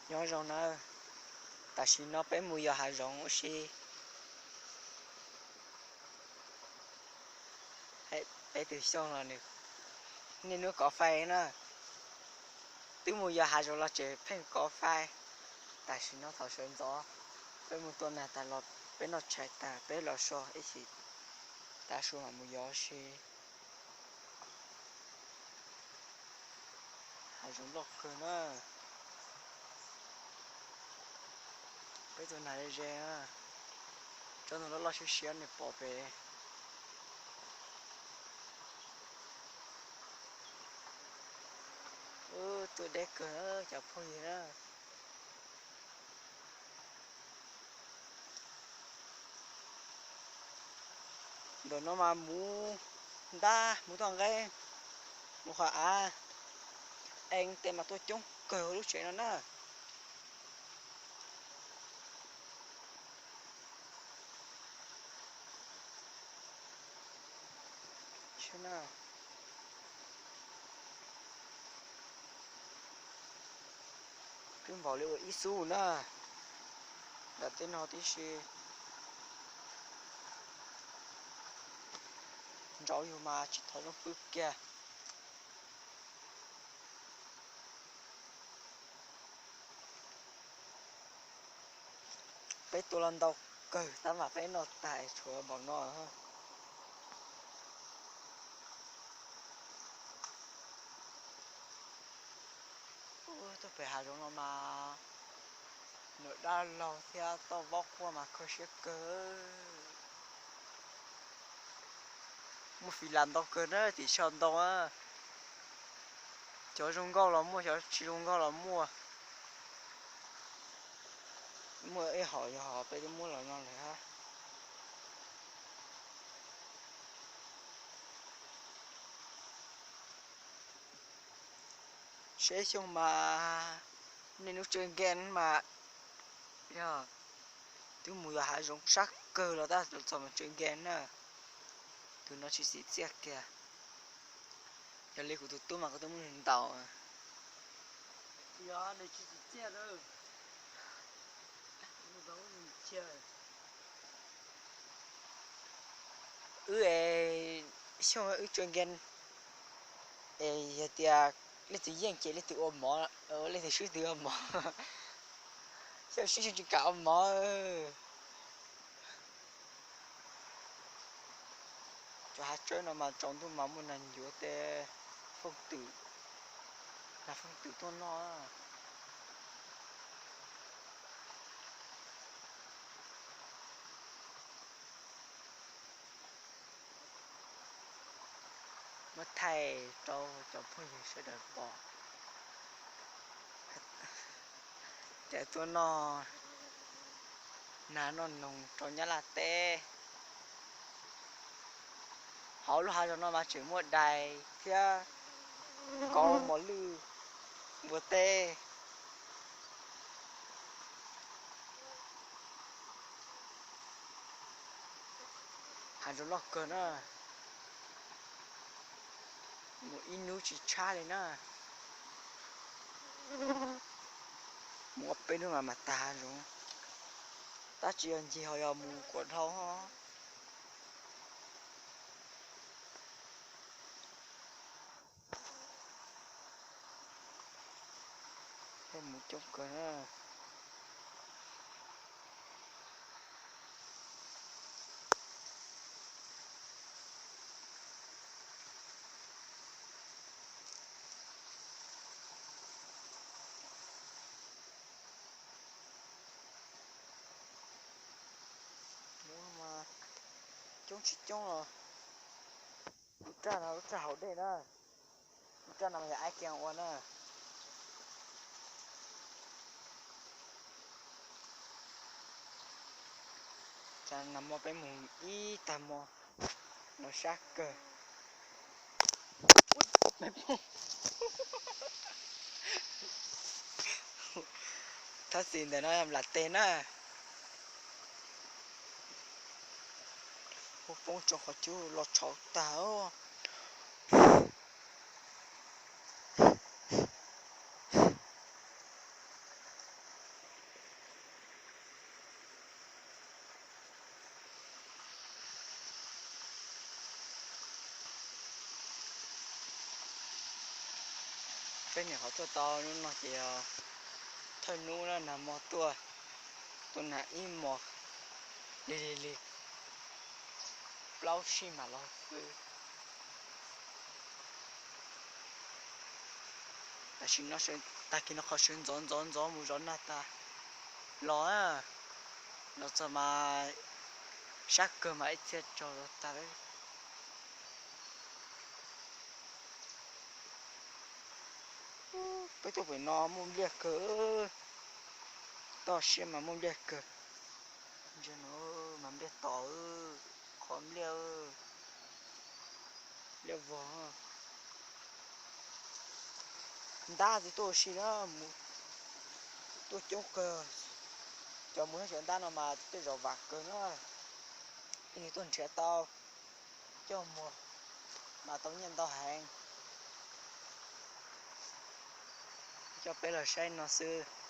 Nyob zoo nawb, tam sim no peb mus yos hav zoov ua si. Peb tus xyoo los nws niaj hnub kov fais na. Twb mus yos hav zoov los tseem pheej kov fais. Tam sim no thaum sawv ntxov peb mus tua nas tas los peb noj tshais tas peb los so ib chim, tav su mam mus yos si. Hav zoov loj kawg na. Peb tus nas ze ze, tsob ntoo loj loj siab siab nws pom pem. Ub, tuaj deb kawg cov phooj ywg na. Ntawm no mas muv ntab, muv toj nqeeb, muv qhov av, ees tej mas tuaj coob kawg lub tsev no na. Twb npaum li ua ib xub na, nram tej no tib si. Nraud yus mas tsis thov zoo pw kiag. Peb tua los ntau kawg tab mas peb noj tas tshuav npaum no. Tuaj pem hav zoov no mas nws dab laug thiab toj vaub quaj mas kho siab kawg. Muaj fis las ntau kawg na, tim sab ntau na. Cov zoo nkauj los muaj, cov tsis zoo nkauj los muaj. Muaj ib hom yog hom peb twb muab los no lawm hab. Seb xyoo mas niaj hnub tsw nkees mas yog twb mus yos hav zoov sab kawg los tab txog mus tsw nkees na. Tus no tsis txim txiaj kiag. Yog li kuv tus tub mas kuv twb muab nws ntaus. Wb es xyoo wb tsw nkees es yog tias leej twg yeej ces leej twg ua mov, leej twg swb twg ua mov. Xyoo swb xyoo tsis kam ua mov. Cov hav tsawb no mas tsaus ntuj mas muaj nas ncuav tej fooj twm, nas fooj twm tuaj noj. Muab thaij rau cov phooj ywg sawv daws pom. Ces tuaj noj nas noj noog rau Nyab Laj teb. Hauv lub hav zoov no mas tseem muaj dais thiab kauv, mos lwj, npua teb. Hav zoov loj kawg na, mus ib hnub tsis tshab li na. Mus ob peb hnub mas mam tag hav zoov, tab tsis yog ncig ho yog mus kuam dhau. Peb mus coob kawg na. Ub, mas coob tsis coob los lub raj no lub raj haus dej na, lub raj no mas yog aib kiag ua na. Tsam nag hmo peb mus ib tag hmo los sab kawg. Thab txim ntawm no lam teg na. Hu poob tso qhov cub los tshauv tag. Peb nyuam qhuav tuaj tau hnub no ces thawj hnub na, nag hmo tuaj, tuaj nag ib hmos, lig lig lig, plaub sij mam los xwb. Tam sim no, tag kis no qhov sawv ntxov ntxov ntxov mus zov nag tas los, los txog mas sab kawg mas ib txhia tsaug zov tas. Peb tuaj pem no muaj npliaj kawg, toj siab mas muaj npliaj kawg. Ntsia no, mas npliaj tom, qhov npliaj, npliaj vog. Ntab twb tuaj ua si na, tuaj coob kawg. Cov mus nyob cov ntab no mas tej zaum vam kawg na, yog tuaj nrhiav tau coj mus mas tau nyiaj ntau heev. Coj peb los saib no xwb.